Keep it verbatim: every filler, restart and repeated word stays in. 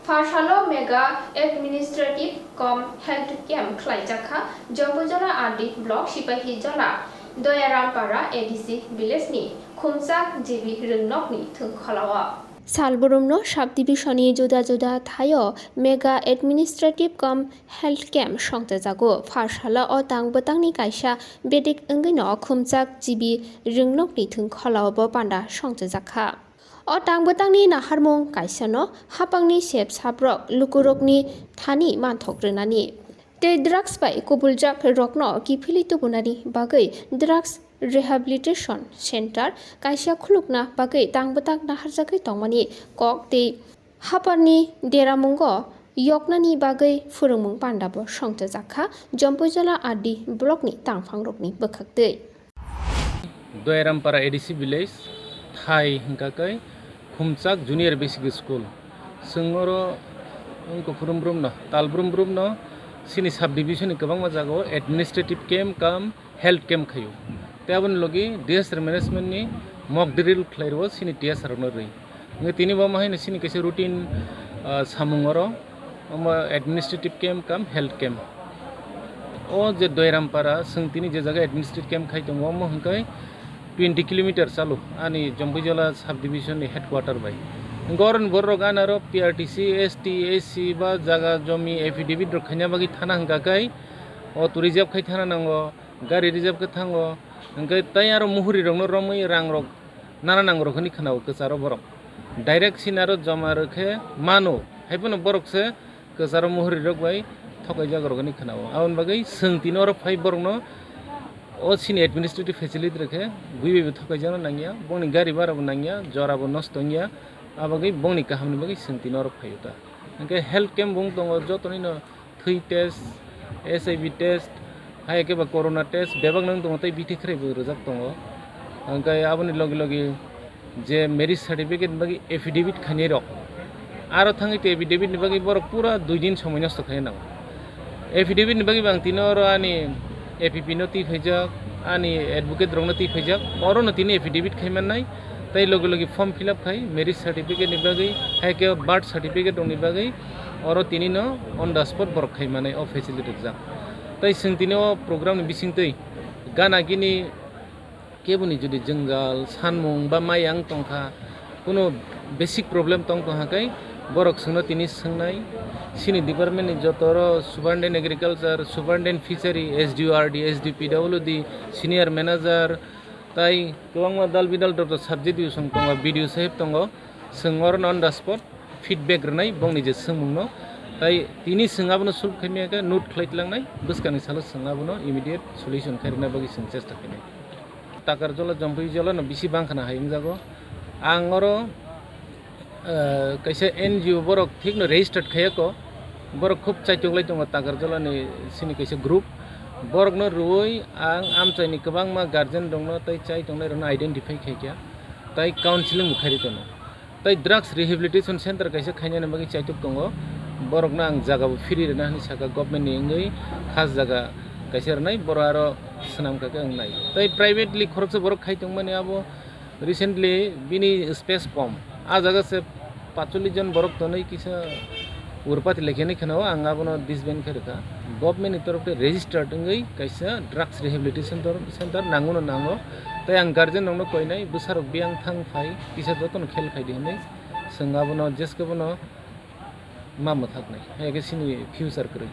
Pharsalo mega administrative cum health camp khlaijak kha Jampuijala R D block Sipahijola Doyarampara A D C village ni Khumchak G B rwngnokni thwngkholao. Salbrumno subdivision ni juda juda thaio mega administrative cum health camp songchajago. Pharsalo o tang bwtangni kaisa bedik wngwino Khumchak G B rwngnokni thwngkholao bo panda songchajak kha. O tang bwtangni naharmung kaisano hapangni sep saprok lukurokni thani manthok rwnani tei drugs bai kubuljak rokno kiphilwi tubunani bagwi drugs rehabilitation center kaisa khulukna bagwi tang bwtang naharjagwi tongmani kok tei haparni deramungo yoknani bagwi phwrwngmung pandabo songchajak kha Jampuijala R D blockni tangphangrokni bwkhaktwi. Doyarampara A D C village, thai hwnkha khe Khumchak Junior Basic School. Chwng oro wngkha phwrwng brumno, tal brumno, chini subdivision ni kwbangma jagao administrative camp cum health camp khaio. Tei aboni logi disaster management ni mock drill khlai rwo chini T S R rokno rwi. Hwnkhe tini bo omo haino chini kaisa routine, ah, samung oro, omo administrative camp cum health camp. O je Doirampara, chwng tini je jaga administrative camp khai tongo, omo hwnkhe twenty kilometer chalu ani Jampuijala subdivision ni headquarter bai. Hwnkhe oroni borok ano aro P R T C, S T, S C ba jaga jomi affidavit rok khaina bagwi thana hwnkha khe auto reserve khai thana nango, gari reserve khe thango, hwnkhe tei aro muhuri rokno romwi rang rok nana nango rok hwnwi khwnao kwcharo borok. Direct sini aro joma rwkhe mano, haiphano borok se kwcharo muhuri rok bai thokaijak rok hwnwi khwnao. Aboni bagwi chwng tini oro phai borokno o chini administrative facility rwkhe bui bai bo thokaijakna nangya, bongni gari bara bo nangya, jora bo nosto wngya, a bagwi bongni kahamni bagwi chwng tini oro phaio ta. Hwnkhe health camp bo wng tongo jotonino thwi test, H I V test, hai khe ba corona test bebak no wng tongo tei bithi khrwi bo rwjak tongo. Hwnkhe aboni logi logi je marriage certificate ni bagwi affidavit khainai rok aro thangwi tei affidavit ni bagwi borok pura dui din somoi nosto khaina nango. Affidavit ni bagwi bo ang tini oro ani A P P no twi phaijak, ani advocate rokno twi phaijak, oro no tini affidavit khai mannai, tei logi logi form fill up khai marriage certificate ni bagwi, hai khe birth certificate rokni bagwi, oro tini no on the spot borok khai manai o facility rwjak. Tei chwng tini o program ni bisingtwi gana gini keboni jodi jwngjal, sanmung ba mayang tongkha, kuno basic problem tong tongkha khe borok chwngno tini swngnai, chini department ni joto oro superintendent agriculture, superintendent fishery, S D O R D, S D P W D, senior manager, tai kwbangma dal bidal joto sub division tongo, B D O saheb tongo, chwng oro on the spot feedback rwnai bongni je swngmungno, tai tini chwng abono solve khaimaya khe note khlai tlangnai, bwskangni salo chwng abono immediate solution khairina bagwi chwng chesta khainai. Takarjala, Jampuijala no bisi bangkhana hai wngjago. Ang oro, eh, kaisa N G O borok thikno registered khaiya kho. Borok khub chaitoklai tongo Takarjala ni sini kaisa group. Borokno rwui ang amchaini kwbangma guardian rokno tei chai tongnai rokno identify khaikha. Tai counseling bo khairi tono. Tai drugs rehabilitation center kaisa khainani bagwi chaitok tongo. Borokno ang jaga bo free rwna hinwi saka government ni wngwi khas jaga kaisa rwnai, borok aro swnam kha khe wngnai. Tai privately khoroksa borok khai tongmani abo recently bini space kom. A jaga se patchollish jon borok tonwi kisa urpati lekhe hinwi khwnao, ang abono disband khe rwkha. Government ni torof tei registered wngwi kaisa drugs rehabilitation center nango no nango. Tai ang guardian rokno koinai, bwsarok biyang thang phai, kisa jotono khel khai di hinwi. Chwng abono jeskhe bono ma mwthaknai, hai khe chini future kwrwi.